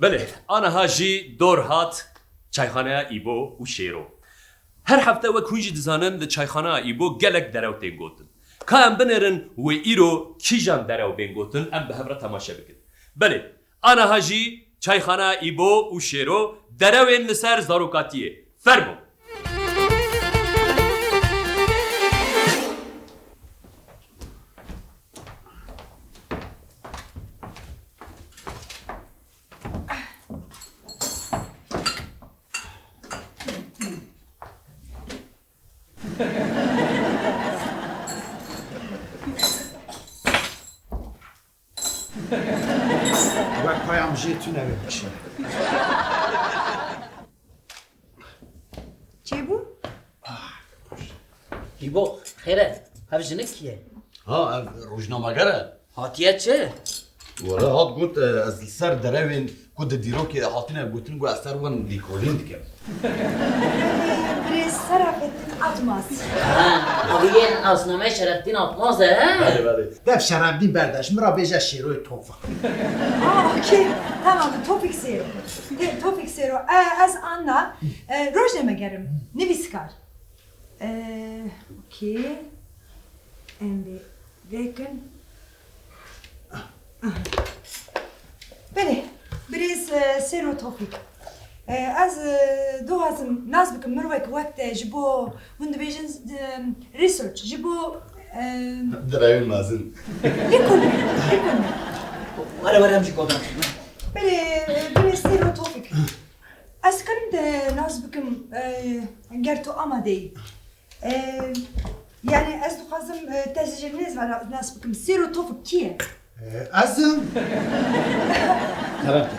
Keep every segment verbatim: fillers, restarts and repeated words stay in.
Belê, aniha jî dor hat çayxaneya Îbo û Şêro. Her hefte wek hûn jî dizanin li çayxaneya Îbo gelek derew tên gotin. Ka em binêrin wê îro kîjan derew bên gotin, em bi hev re temaşe bikin. Belê, aniha jî çayxaneya Îbo û Şêro derewên li ser zarokatiyê. Fermo! Wek payam jê tune ve bişîne. Çêbû? Hîbo, xêr e? Ev jinik kî ye? Ha, ev rojnameger e. Hatiye çi? Were hat got, e, ez li ser derewên ku di dîrokê de hatine gotin, got ez ser wan lêkolîn dikim. Birêz Serafettin Atmaz. Ha, ew yê nasnameyê Şerefdîn Atmaz e, he? Belê, belê. Dev Şerefdîn berdaş, min re bêje Şêroyê Tofik. Ah, okey. Tamam, Tofik Sêro. Te-, Tofik Sêro. E, ez Anna. E, rojnameger im. Nivîskar. E, okey. Em vê vekin. Aha. Belê, birêz, e, Sêro Tofîk. E, ez, e, dixwazim nas bikim, mirovek wek te ji bo, hûn dibêjin, e, research, ji bo, e, Derewên mezin. Lêkolîn, lêkolîn. Were, were, em jî godan. Belê, e, birêz Sêro Tofîk. Ez karim te nas bikim, e, ger tu amade yî. E, yani ez dixwazim, e, te ji nêz ve na-, nas bikim. Sêro Tofik kî ye? E, ez im. Kerem ke.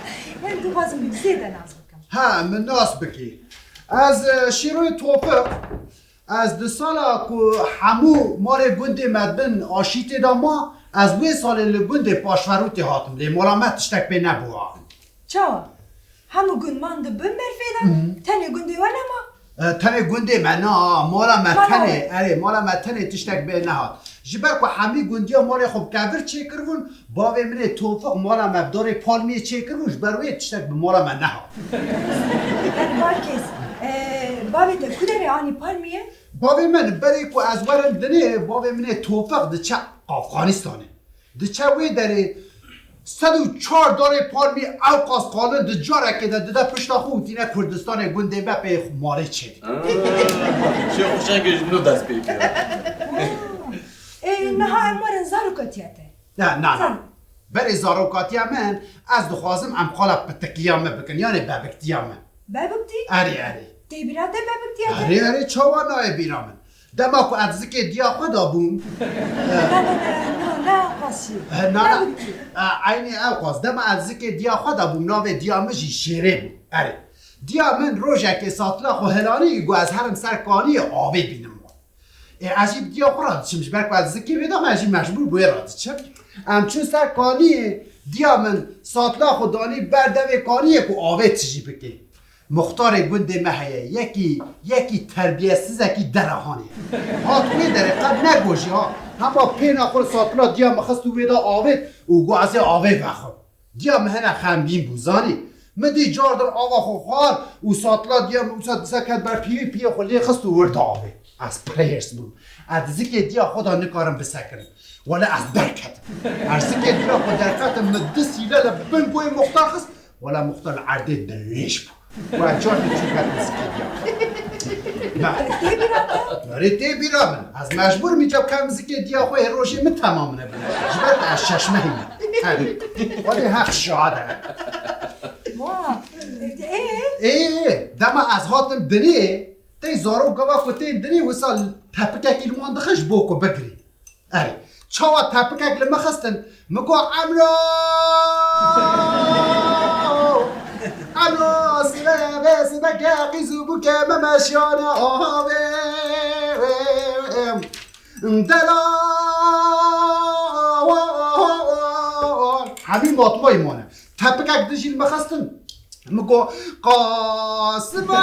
Yani dixwazim zêde nas bikim. Ha, min nas bikî. Ez, e, Şêroyê Tofik, ez di sala ku hemû malê gundê me bin aşîtê de ma, ez wê salê li gundê Paşverûtê hatim, lê mala me tiştek pê nebû. Çawa? Hemû gund man di bin berfê de, Hı hı. tenê gundê we nema? E, tenê gundê me na, mala me Mala tenê, we. erê, mala me tenê tiştek bê nehat. Ji ber ku hemî gundiya malê xwe bi kevir çêkiribûn, bavê min ê Tofik mala me bi dorê palmiyê çêkiribû, ji ber wê tiştek bi mala me nehat. Yani Balkês, e, bavê te ku derê anî palmiyê? Bavê min, berê ku ez werim dinê, bavê min ê Tofik diçe Afganistanê. Diçe wê derê sed û çar darê palmî ew qas qalin di carekê de dide pişta xwe û tîne Kurdistanê gundê me pê xwe malê çêdike. Aa, çi xweşengê ji nû dest pê kir. Ê, niha em werin zarokatiya te. Na, na, na. Zar- Berê zarokatiya min, ez dixwazim em qala pitikiya me bikin, yanê bebiktiya me. Bebiktî? Erê, erê. Tê bîra te bebiktiya te? Erê, erê, çawa nayê bîra min? Dema ku ez zikê diya xwe de bûm. Na, na, na, na, ne ew qas jî. He, na, na. Bebiktî. E, eynî ew qas. Dema ez zikê diya xwe de bûm, navê diya min jî Şêrê bû. Erê. Diya min rojekê satila xwe hilanî, got ez herim ser kaniyê avê bînim. Ê, ez jî bi diya xwe re diçim, ji ber ku ez zikê wê de me, ez jî mecbûr bi wê re diçim. Em çûn ser kaniyê, diya min satila xwe danî ber devê kaniyê ku avê tijî bike. Muxtarê gundê me heye, yekî, yekî terbiyesizekî derehanê. Hat wê derê qet negojî ha. Hema pêna xwe li satila diya min xist û wê de avêt û got ez ê avê vexwim. Diya min hene xemgîn bû, zanî. Min dî cardin ava xwe xwar û satila diya min wisa disa ket ber pîvî piyê xwe lê xist û wir da avê. Ez pir hêrs bûm. Ez zikê diya xwe da nikarim bisekirim. Wele ez derketim. Ez zikê diya xwe derketim, min du sîle li bin goyê muxtar xist. Wele muxtar li erdê dirêj bû. Û ez cartê çû ketim zikê diya xwe. Na. Tê bîra te? Erê tê bîra min. Ez mecbûr im îca bikevim zikê diya xwe, ê rojê min temamine bû. Ji ber ku ez şeşmehî me. Erê. Xwedê heq şahid e. Wa. Ê? Ê, ê, ê. Dema ez hatim dinê, tey zarok gava ku tên dinê, wisa tepikekî li wan dixe ji bo ku bigirî. Erê, çawa tepikek li min xistin, min got, Emro! Emro, sibe, be, sibe, ke, qîz û bûke, me meşiyane avê. Dela! Hemî matmayî mane. Tepikek din jî li min xistin. Min got, Qasima!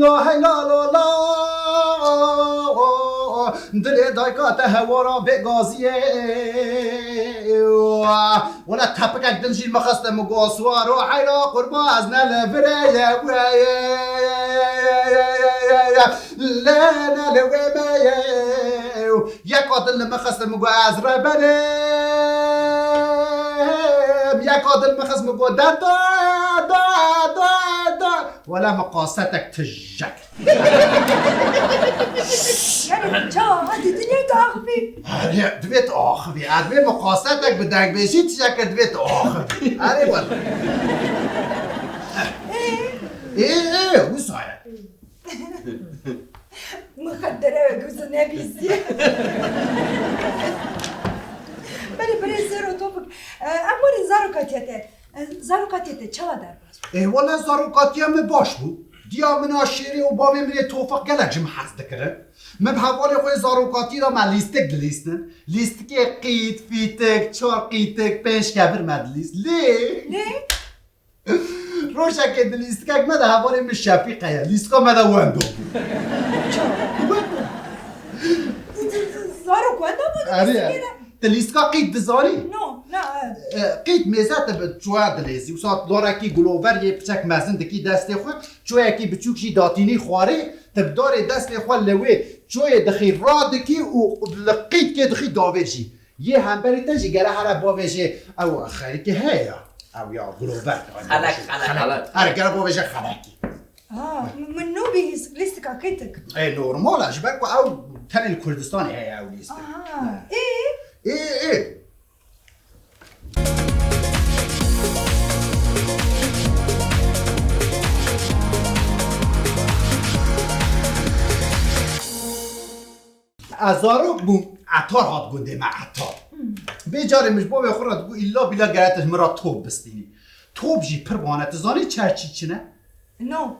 La hey la la la! Dilê dayka te hewara vê gaziyê. Wela tepikek din jî mixiste min got, swaro heyra qurba ez ne li virê ye. Lê ne li wê me ye. Yeka din li mixiste min got, ez reberim. Yeka din mixist min got, da, da, da, da, da. Wela min qasetek tijek. Yani ça, hadi dilê tu axivî. Erê, divê tu axivî. Ez divê min qasetek bi dengbêjî tijek divê tu axivî. Erê wela. Ê, ê, wisa ye. Mixedere wek wisa nebîsî. Belê, belê, Sero Topik. E, em werin zarokatiya te. E, zarokatiya te çawa derbas bû? Ê, wele zarokatiya min baş bû. Diya min a şêrê û bavê min ê Tofik gelek ji min hez dikirin. Min bi hevalê xwe yê zarokatî de me lîstik dilîstin. Lîstikê qît, fîtik, çar qîtik, pênc kevir me dilîst. Lê Lê? Rojekê di lîstikek me de hevalê min Şefîq heye. Lîstika me de wendo bû. Zarok wenda bû di Erê, lîstikê de? Ti lîstika qît dizanî? No, na, e. E, qît mêze ti bi çoya dilêzî. Wisa darekî gulover yê piçek mezin dikî destê xwe, çoyekî biçûk jî datînî xwarê, ti bi darê destê xwe li wê çoyê dixî radikî û li qîtkê dixî davêjî. Yê hemberî te jî gere here bavêjê ew xerîkê heye ya. Ew ya gulover. Xelek, xelek. Xelek. Here gere bavêje xelekî. Ah, min nû bî lîstika qîtik. Ê, normal e, ji ber ku ew tenê li Kurdistanê heye ew lîstik. Aha. Ê? Ê, ê. Ez zarok bûm, Etar hat gundê me, Etar. Hmm. Bê carê min ji bavê xwe re digot, îlla bîla gere tu ji min re top bistînî. Top jî pir wan e. Tu zanî çerçî çi ne? No.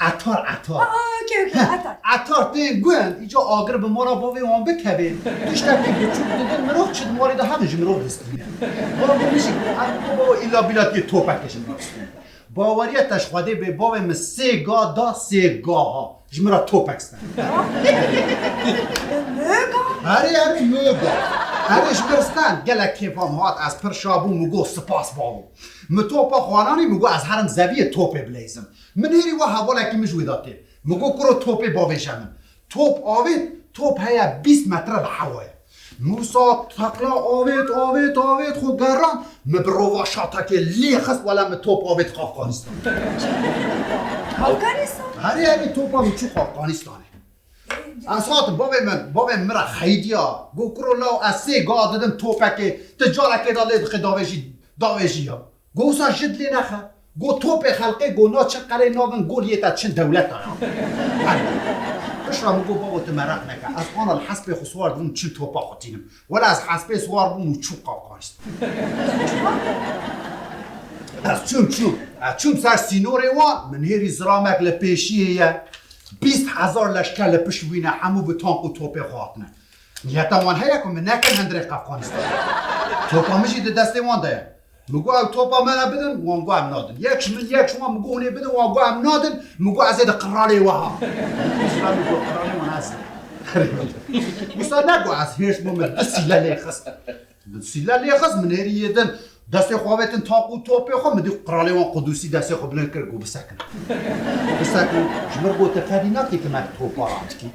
Etar, etar. Aa, okey, okey, Heh, etar. Etar tên gund, îca agir bi mala bavê wan bikevê. Tiştekî biçûk didin, mirov çi di malê de hebin ji mirov distîne. Bavê min jî got, em baba îlla bîla tê topekê ji min re bistîne. Baweriya te ji Xwedê bê, bavê min sê ga da sê gaha. Ji min re topek sten. Moga? Erê, erê, moga. Erê, ji min sten. Gelek kêfa min hat, ez pir şa bûm, min got, spas bavo. Min topa xwe ananî, min got, ez herim zeviyê topê bileyzim. Min hêrî wa hevalekî min ji wê de tê. Min got, kuro topê bavêje min. Top avêt, top heye bîst metre li hewa ye. Min wisa teqla avêt, avêt, avêt, xwe gerand, min bi rova şatekê lê xist, wele min top avêt Afganistanê. Afganistan? Herê, herê, topa min çû Afganistanê. Ez hatim, bavê min, bavê min re xeydiya. Got, kuro law, ez sê ga didim topekê, tu carekê de lê dixê davêjî, davêjî ya. Go wisa ji dilê nexe. Go topê xelqê, go na çi qelê nabin, go liyê te çin dewleta ya. Pişra min go babo tu mereq neke. Ez ana li hespê xwe siwar bûm, çin topa xwe tînim. Wela ez hespê siwar bûm û çûm Qafqanistan. Ez çûm, çûm. Ez çûm ser sînorê wan, min hêrî ziramek li pêşiyê ye. Bîst hezar leşker li pişt wî ne, hemû bi tank û topê xwe hatine. Niyeta wan heye ku min nekin hundirê Qafqanistan. Topa min jî di destê wan de ye. Min got, ew topa me re bidin, wan got, em nadin. Yek ji min, yek ji wan, min got, hûn ê bidin, wan got, em nadin. Min got, ez ê di qiralê we ha. Min got, qiralê wan ez im. Wisa negot, ez hêrs bûm, min du sîle lê xist. Min sîle lê xist, min hêrî yê din. Destê xwe avêtin tank û topê xwe, min dî qiralê wan Qudusî destê xwe bilind kir, got, bisekin. Bisekin. Ji min got, te ferî nakî tu me topa radikî.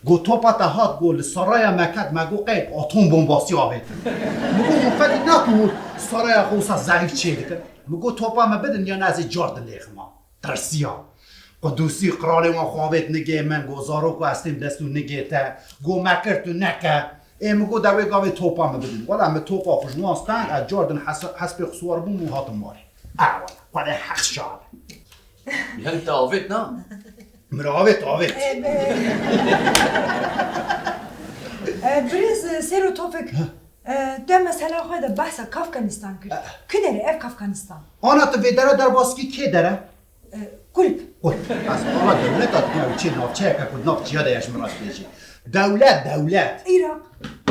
Got, topa te hat, got, li saraya me ket, me got, qey atom bombasî avêtin. Min got, hûn fedî nakin hûn saraya xwe wisa zeîf çêdikin. Min got, topa me bidin, yan ez ê car dilêxima. Tirsiya. Qudusî qiralê wan xwe avêt nigê min, got, zarok û ez têm dest û nigê te. Got, me kir tu neke. Ê, min got, de wê gavê topa me bidin. Wela min topa xwe ji wan stand, ez car din hes-, hespê xwe siwar bûm û hatim warê. A wela, xwedê heq şa be. Yani te avêt na? Min avêt, avêt. E, be. E, birêz, e, Sero Tofik. Heh. E, te mesela xwe de behsa Kafkanistan kir. E. Ku der e ev Kafkanistan? Ana tu vê dere derbaskî kê dere? E, kulp. Kulp. Ez ana dewleta dibînim, ew çê navçeyeke ku nav çiya de ye ji min re dibêjî. Dewlet, dewlet. Iraq.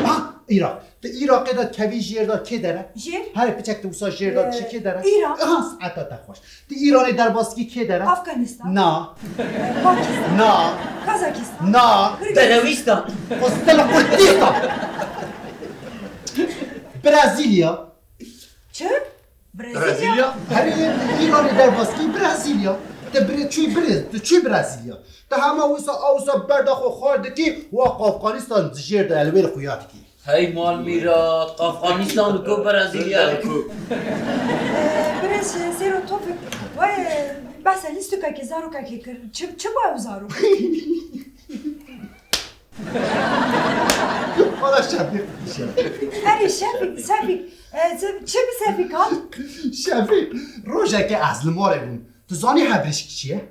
Ha? Îraq. Di Îraqê de kevî jêr de kê dere? Jêr? Herê piçek tu wisa jêr de çi kê dere? Îran. Aha, saeta te xweş. Di Îranê derbasî kê dere? Afganistan. Na. Pakistan. Na. Kazakistan. Na. Derewîstan. Xwestel Kurdistan. Brezîlya. Çi? Brezîlya? Herê Îranê derbas kî Brezîlya. Te birê çû birê, tu çû Brezîlya. Te hema wisa a wisa berda xwe xwar dikî, wa Afganistan dijêr de elwêr xuya dikî. Hey mal mîrat, Afganistan li ku Brezîlya li ku? Birêz Sêro Tofik, we behsa lîstikekê zarokekê kir. Çi, çi bû ew zarok? Wala Şefîq dişe. Erê Şefîq, Şefîq. E, çi bi Şefîq hat? Şefîq, rojekê ez li malê bûm. Tu zanî hevrêşk çi ye?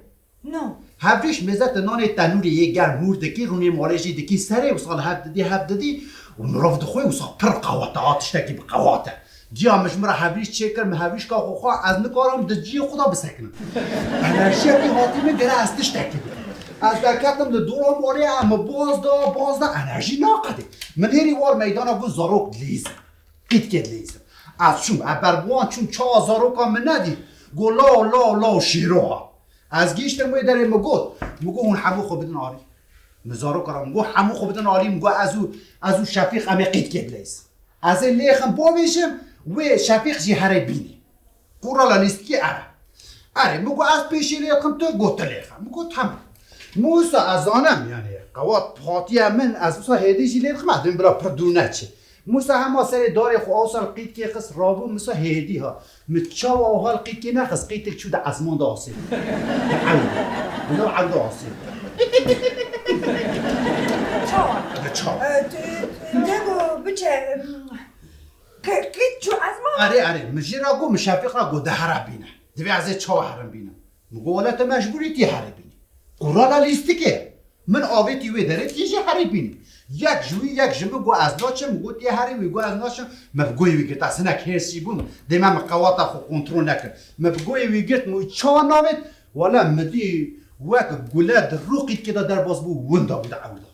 No. Hevrêş mêze te nanê tenûrê yê germ hûr dikî, rûnê malê jî dikî serê, wisa li hev didî, hev didî û mirov dixwe wisa pir qewat e, a tiştekî bi qewat e. Diya min ji min re hevrîş çêkir, min hevrîşka xwe xwar, ez nikarim di cihê xwe de bisekinim. Enerjiya wî hatî min gere ez tiştekî bikim. Ez derketim li dora malê, em min baz da, baz da, enerjî naqedê. Min hêrî war meydana got zarok dileyîzin. Qîtkê dileyîzin. Ez çûm, ez ber bi wan çûm, çawa zaroka min nedît. Got law, law, law şêro hat. Ez gihîştim wê derê, min got, min got hûn hemû xwe bidin alî. Min zaroka re min got hemû xwe bidin alî, min got ez û, ez û Şefîq em ê qîtkê dileyîzin. Ez ê lêxim bavêjim, wê Şefîq jî herê bînî. Qurala lîstikê ev e. Erê, min got ez pêşî lêxim, tu got tu lêxe. Min got tamam. Min wisa ez zanim, yanî, qewat hatiye min, ez wisa hêdî jî lêxim, ez dibêm bila pir dûr neçe. Min wisa hema serê darê xwe awsar qîtkê xist, rabû, min wisa hêdî ha. Min çawa awha li qîtkê nexist, qîtek çû di ezman de asê. Di ew de. Di nav ew de asê. Çawa? Di çawa? E, tu, tu, nego biçe, em, qî-, qît çû ezman? Erê, erê, min jê re got, min Şefîq re got, de here bîne. Divê ez ê çawa herim bînim? Min got, wele te mecbûrî tê here bînî. Qurala lîstikê. Min avêtî wê derê, tê jî herê bînî. Yek ji wî, yek ji min got ez naçim, min got tê herê, wî got ez naçim. Me bi goyê wî girt, ez hinek hêrs jî bûm. Dê me min qewata xwe kontrol nekir. Me bi goyê wî girt, min wî çawa navêt? Wele min dî wek gule di rû qîtkê de derbas bû, winda bû di ewda.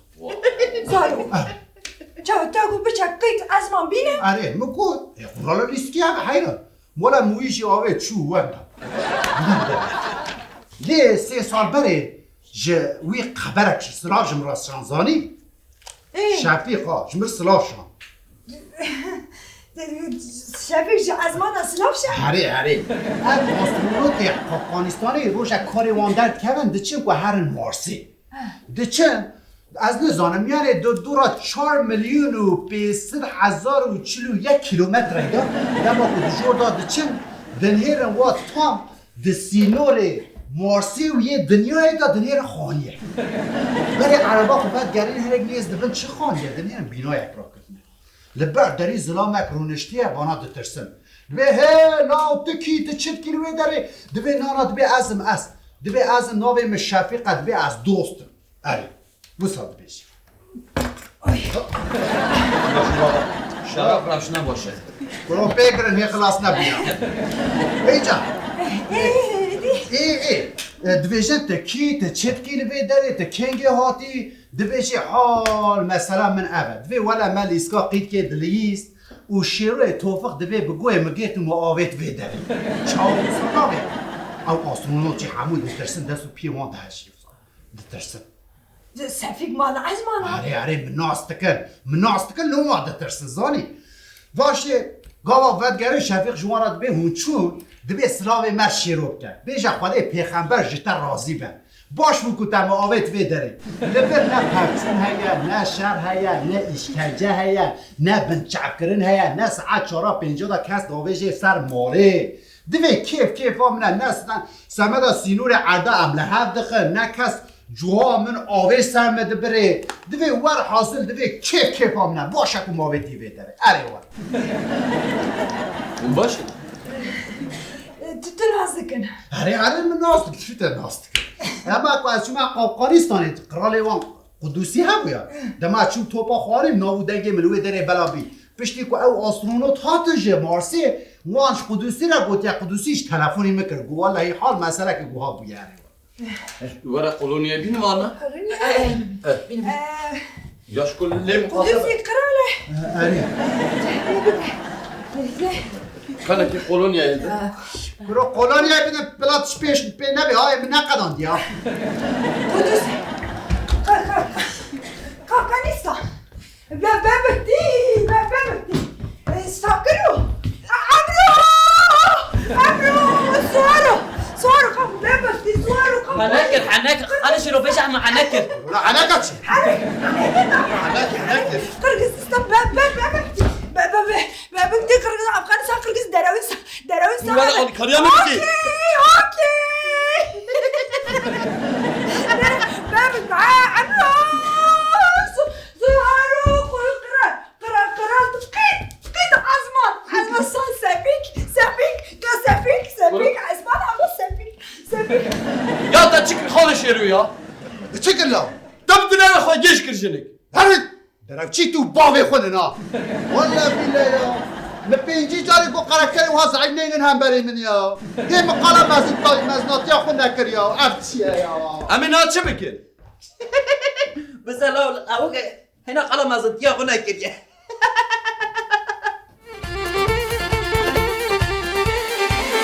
Zaro. Çawa te got biçe qît ezman bîne? Erê, min got, ê, qurala lîstikê ev e, heyran. Wela min wî jî avêt çû wenda. Lê sê sal berê ji wî xeberek ji silav ji min re şan zanî. Ê. Şefîq ha, ji min silav şan. Şefîq ji ezmana silav şan? Herê, herê. Ev astronotê Afganistanê rojek karê wan derdikevin diçin ku herin Marsê. Diçin, ez nizanim, yanê di dora çar milyon û pênc sed hezar û çil û yek kîlometreyê de, dema ku di jor de diçin, dinhêrin wa tam di sînorê Marsê û yê dinyayê de dinhêrin xaniyê. Berê ereba xwe vedigerîn hinek nêz dibin çi xaniyê, dinhêrin bînayek rakirine. Li ber derî zilamek rûniştiye, vana ditirsin. Dibê hê law tu kî, tu çi dikî li wê derê? Dibê nana, dibê ez im ez. Dibê ez im, navê min Şefîq e, dibê ez dost im. Erê, wisa dibêjî. Şerab reş nebaş e. Kuro pê girin hê xilas nebûya. Ê can. Ê, ê. E, dibêjin tu kî, tu çi dikî li vê derê, tu kengê hatî? Dibêjê hal mesela min ev e. Dibê wele me lîska qîtkê dilîst û şêroyê Tofiq dibê bi goyê min girt û min avêt vê derê. Çawa wisa nabê? Ew astronot jî hemû ditirsin, dest û piyê wan dihejî. Ditirsin. Şefîq mala ezmana. Erê, erê, min nas dikin. Min nas dikin, loma ditirsin, zanî. Vaşê, gava vedigerin Şefîq ji wan re dibê hûn çûn, dibê silavê me şêro bike. Bêje Xwedê pêxember ji te razî be. Baş bû ku te min avêt vê derê. Li vir ne pevçûn heye, ne şer heye, ne îşkence heye, ne binçavkirin heye, ne saet çara pênca de kes davêjê ser malê. Divê kêf kêfa min e, ne se-, semeda sînorê erda em li hev dixin, ne kes cuha min avêt ser me dibirê. Divê werhasil divê kêf kêfa min e. Baş e ku min avêtî vê derê. Erê wer. Hûn baş in? Tu, tu nas dikin. Erê, erê, min nas dikin. Çi te nas dikin? Ema ku ez çûme Afganistanê, qiralê wan Qudusî hebûya. Dema çûm topa xwarî, nav û dengê min li wê derê bela bî. Piştî ku ew astronot hatin ji Marsê, wan ji Qudusî re gotiye, Qudusî ji telefonê min kir. Got, welehî hal meseleke guha bûye erê. Were koloniyê bîn vana? Bînim. Eh. Ya ji ku lê min Qudusî qirale. Erê. Kanekî kolonyayê de. Kuro kolonyayê bide bila tişt pêş pê nebe ha, ê min neqedandiya. Kuduz. Ka, ka, ka, ka, kanîsa. Be, be, biktî, be, be, biktî. E, sakiru. Emro! Emro! Suaro! Suaro, ka, be, biktî, suaro, ka. Henekir, henekir. Hadi şiro beş ama henekir. Ula heneka çi? Hadi, hadi, hadi. Henekir, henekir. Qırgızistan, be, be, be, be. Be, be, be. Be, biktî, Qırgız, Afganistan, Qırgız, derewisa, derewisa. Ula, ula, kariya mı bitti? Okey, okey. Be, be, be, Emro! Su, suaro, koy, kırar. Qira, qira, qit, qit, ezman, ezman, san sepik, sepik, ka sepik, sepik, ezman, ama sepik, sepik. Ya te çi kir xalê şêrû ya? Çi kir la? Te bi dinere xwe gêj kir jinik. Herin! Derevçî tu bavê xwe ne na. Walla bîle ya. Min pêncî carê ku karakterê wiha zeîf neynin hemberê min ya. Hê min qala mezin-, mezinatiya xwe nekir ya. Ev çi ye ya? Em ê niha çi bikin? Bize la, ew ke hêna qala mezintiya xwe nekiriye.